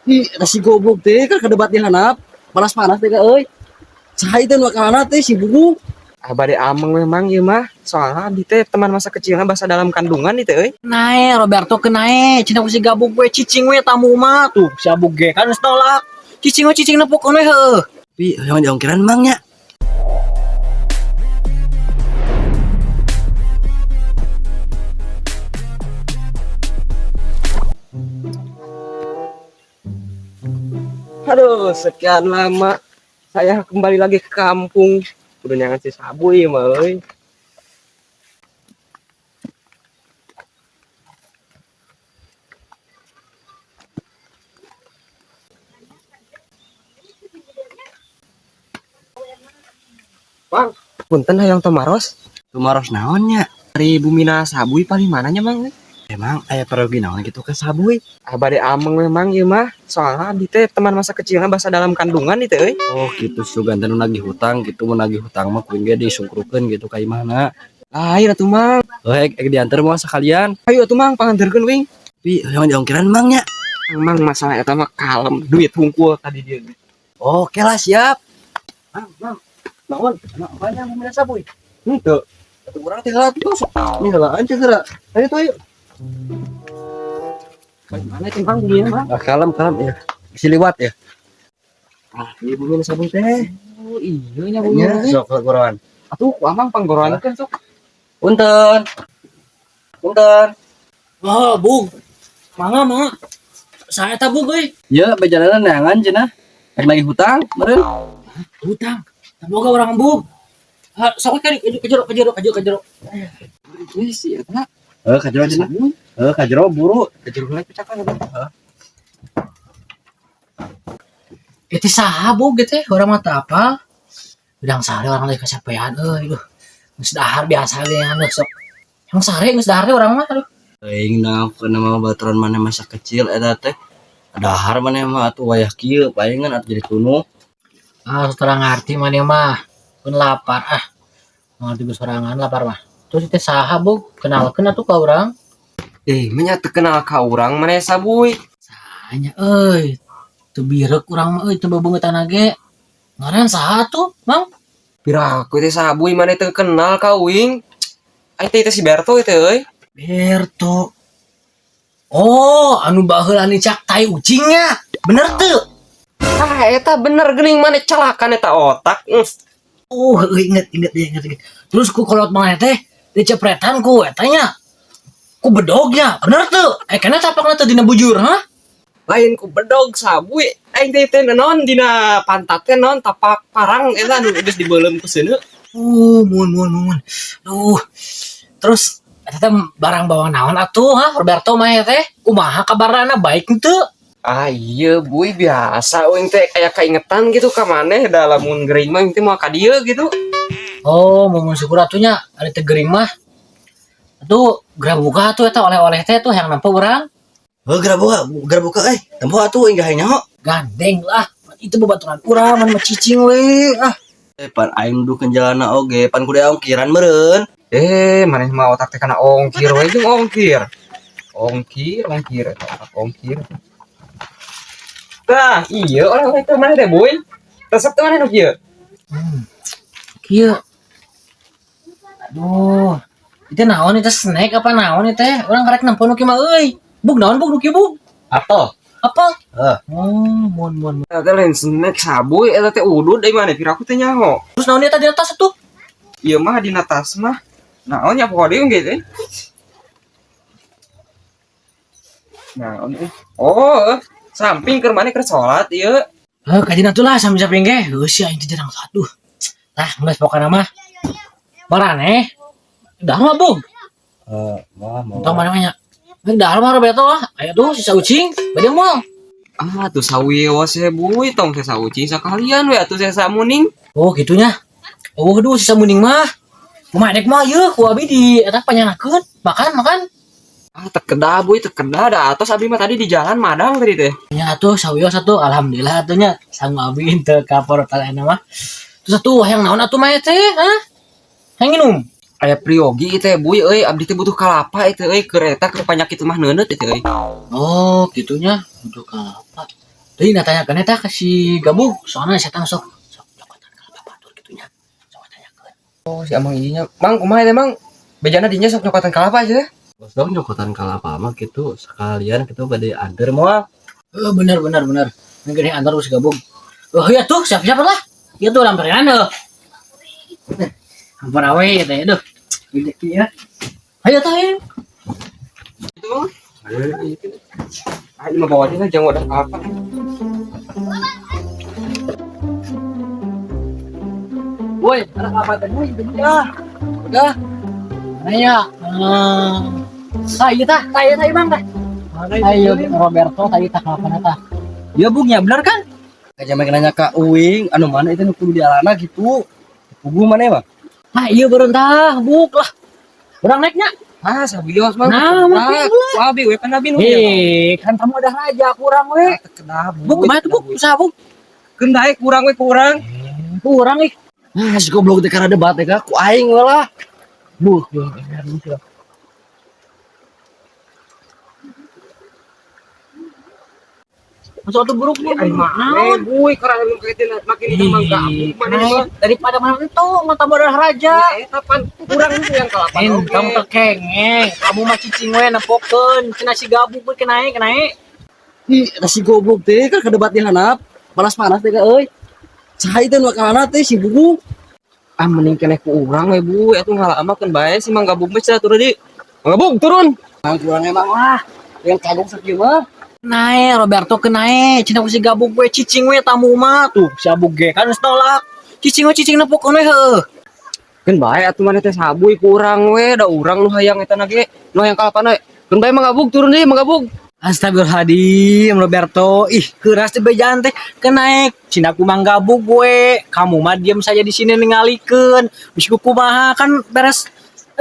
Ih, eta si goblok teh kan kadebat di handap. Panas-panas teh euy. Saha itu nu makanana teh si bubu? Ah, bade ameng memang ieu mah. Soalnya abdi teh teman masa kecilna bahasa dalam kandungan itu euy. Nae Roberto ke nae, cenah ku si gabuk we cicing we tamu mah tuh si abuk ge kan geus nolak. Cicing we cicing nepuk we heueuh. Pi, hoyong diongkiran mang nya. Aduh, sekian lama saya kembali lagi ke kampung. Udah nyangan si sabu ieu mah euy. Bang, punten hayang tomaros. Tumaros naon nya? Dari Bumina Sabuy paling mananya mang? Emang aya parogi naon gitu ke sabuy? Ah, bade ameng memang ieu mah. Soalnya abdi teh teman masa kecilna bahasa dalam kandungan itu euy. Oh gitu sugan teh nu nagih hutang gitu, mun nagih hutang mah kuing ge disungkrukeun gitu ka imahna. Lain atuh mang. Heuh, ek diantar moal sakalian. Ayo atuh mang panganterkeun wing. Pi, hoyong diongkiran mang nya. Mang masalah eta mah kalem, duit hungkul tadi dia. Oke lah siap. Mang, mang. Naon? Emang apanya Bumina Sabuy? Henteu. Atuh urang teh heula tuh sok. Ini heulaan ceu heula. Ayo tuh ayo. Mana itu mang Bumina mang? Ah, kalem kalem ya. Bisa liwat ya. Ah, ieu Bumina Sabuy teh. Oh iya nya Nya Bumina teh. sok goroan. Atuh ku amang panggoroan kan sok. Punten. Punten. Oh, bug. Mangga mangga. Saya eta bug euy. Ya, bejananan neangan cenah. Rek nagih hutang, meureun. Hutang. Boga urang bug. Ha, sok we ka jero ka jero ka jero ka jero. Ieu sih eta. Heuh, ka jero cenah. Heuh, ka jero buru. Ka jero heula picakan eta. Itu saha bug teh urang mah teu apal. Udang sare orang lagi kecapean euy duh. Geus dahar biasa ge anu sok. Yang sare geus dahar teh urang mah aduh. Aing nah kana mah baturan maneh masa kecil eta teh. Dahar maneh mah atuh wayah kieu palingan atuh jadi tunuk. Ah, terang ngarti maneh mah. Pun lapar ah. Ngarti geus sorangan lapar mah. Terus itu saha bug kenalkeun atuh ka urang. Eh, menya teu kenal ka urang maneh Sabuy. Hanya euy. Teu birek urang mah euy teu bebeungeutana ge. Ngaran saha tuh, Mang? Piraku teh Sabuy maneh teu kenal ka uing. Aing teh si Berto teh euy. Berto. Oh, anu baheula nicak tai ucingnya. Bener tuh. Ah, eta bener geuning maneh celakan eta otak. Oh, euy, inget inget inget inget. Terus ku kolot maneh teh dicepretan ku eta nya. Ku bedognya, bener tuh. Eh, kana tapakna teh dina bujur, ha? Lain ku bedog Sabuy. Aing teh teh naon dina pantat teh naon tapak parang eta nu geus dibeuleum ku seuneu. Mun mun mun. Duh. Terus eta teh barang bawa naon atuh, ha? Roberto mah teh kumaha kabarna baik henteu? Ah iya buy biasa uing teh kayak kaingetan gitu ka maneh da lamun gering mah teh moal ka dieu gitu. Oh, mun syukur atuh nya ari teu gering mah. Atuh geura buka atuh eta oleh-oleh teh tuh yang nampa urang. Heuh, geura buka euy. Tempo atuh aing gahe nyaho. Gandeng lah. Itu babaturan urang mun mah cicing we. Ah, Eh, pan aing dukeun jalanna oge, pan kudu ongkiran meureun. Eh, maneh mah otak teh kana ongkir we jeung ongkir. Ongkir, ongkir eta otak ongkir. Tah, iya oleh-oleh teh maneh teh buy. Resep teh maneh nu kieu. Kieu. Aduh. Itu naon itu snack apa naon itu teh? Urang karek nempo nu kieu mah euy. Bug naon bug nu kieu bug? Apel. Apa? Heuh. Oh, mun mun. Eta teh lain snack Sabuy, eta teh udud deui maneh piraku teh nyaho. Terus naon eta di atas tuh? Ieu mah dina tas mah. Naon nya poho deui ge teh. Naon euy. Oh, samping keur maneh keur salat ieu. Heuh, kajina tuh lah sampai-sampai ge. Heuh sia aing teh jarang salat duh. Tah, geus pokona mah. Maraneh. Dahar mah bug. Heuh, mah mau. Tong mana nya. Dahar mah Roberto ah. Aya tuh sisa ucing, bade moal. Ah, tuh sawios ya buy, tong sesa ucing sakalian we atuh sesa muning. Oh, gitunya. Oh, duh sisa muning mah. Kumaha dek mah ieu ku abi di eta panyanakeun. Makan, makan. Ah, teu buy, teu kedah da atos abi mah tadi di jalan madang tadi teh. Nya atuh sawios atuh alhamdulillah atuh nya sangu abi teu kapor ena mah. Terus atuh hayang naon atuh mah teh, hah? Hayang nginum. Aya priyogi teh buy euy, abdi teh butuh kalapa itu euy, keur eta keur panyakit mah neuneut itu euy. Oh, gitunya. Butuh kalapa. Teuing na tanyakeun eta ka si Gabug, soalna setan sok sok nyokotan kalapa batur kitu nya. Sok tanyakeun. Oh, si Amang ieu nya. Mang, kumaha teh, Mang? Bejana dinya sok nyokotan kalapa aja teh. Bos dong nyokotan kalapa mah gitu sekalian gitu bade anter moal. Heeh, bener bener bener. Mungkin antar si Gabug. Oh ya tuh, siap-siap lah. Ya tuh lamperan tuh. Ampun awe ya teh, aduh. Gede ya. Ayo tuh, ayo. Itu, Mang. Ah, ini mah bawa aja lah, jangan wadah kalapa. Woi, anak apa teh? Woi, udah. Udah. Mana ya? Ah, iya tah, tah, iya tah, Bang tah. Ayo Roberto tadi tah kalapana tah. Ya Bung ya bener kan? Kayak jaman nanya ka uing, anu mana itu nu kudu dialana gitu. Pugu mana mah? Ah iya beureuntah, buk lah. Urang naiknya. Ah, sabios mah. Nah, mah Wah, abi we pan abi nu. Hei, kan kamu udah raja kurang we. Kenapa? Buk, kumaha tuh buk? Usaha buk. Keun daek kurang we kurang. Kurang ih. Ah, si goblok teh karena debat teh ku aing we lah. Buh, Masuk tuh buruk nih, Aing mah. naon? Gue karena makin makin itu mah gabung mana mah. Daripada mana itu, mata modal raja. Eta pan kurang itu yang kalapa. Eh, kamu terkengeng, kamu mah cicing we nempokeun, cenah si gabung we kenae kenae. Ih, eta si goblok teh kan kedebat di handap. Panas-panas teh euy. Saha itu nu kalana teh si bugu. Ah, mending keneh ku urang we bu, atuh ngalamakeun bae si Mang Gabung mah cenah turun di. Mang Gabung turun. Mang kurang emang lah. Yang kagok sakieu mah. Nae Roberto kenae, cenah ku si gabung we cicing we tamu mah tuh, si abug ge kan geus nolak. Cicing we cicing nempokeun we heueuh. Keun bae atuh maneh teh sabuy ku urang we, da urang nu hayang eta na ge, nu hayang kalapana. Keun bae Mang Gabung turun deui Mang Gabung. Astagfirullahaladzim Roberto, ih keras teh bejaan teh kenaek cina ku Mang Gabung gue, kamu mah diem saja di sini ningalikeun, bisi ku kumaha kan beres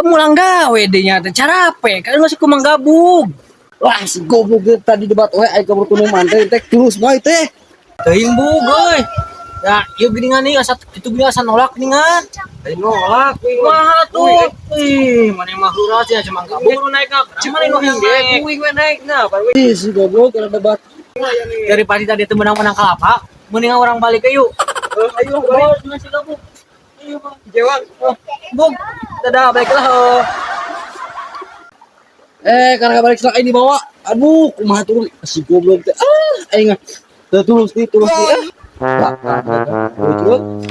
mulang gawe deh nya teh carape kan masih ku Mang Gabung. Wah, si goblok teh tadi debat we aing kabur tunuman teh teh tulus moal teh. Teuing bug euy. Ya, ieu geuningan nih asa kitu geuning asa nolak geuningan. Aing nolak kuing Kumaha tuh? Ih, mana mah heuras ya si Mang Gabung nu naik ka. Cuma nu hayang naik. Kuing we naik nah, pan we. Ih, si goblok karena debat. Daripada tadi teu menang-menang kalapa, mendingan orang balik ke yuk. Ayo balik. Bos, si Gabung. Ayo, Bang. Jewang. Bung, dadah, baiklah. Oh. Karena balik selak aing dibawa. Aduh, kumaha turun si goblok teh. Ah, aing teu tulus nih, tulus nih. Ah. Lah, turun.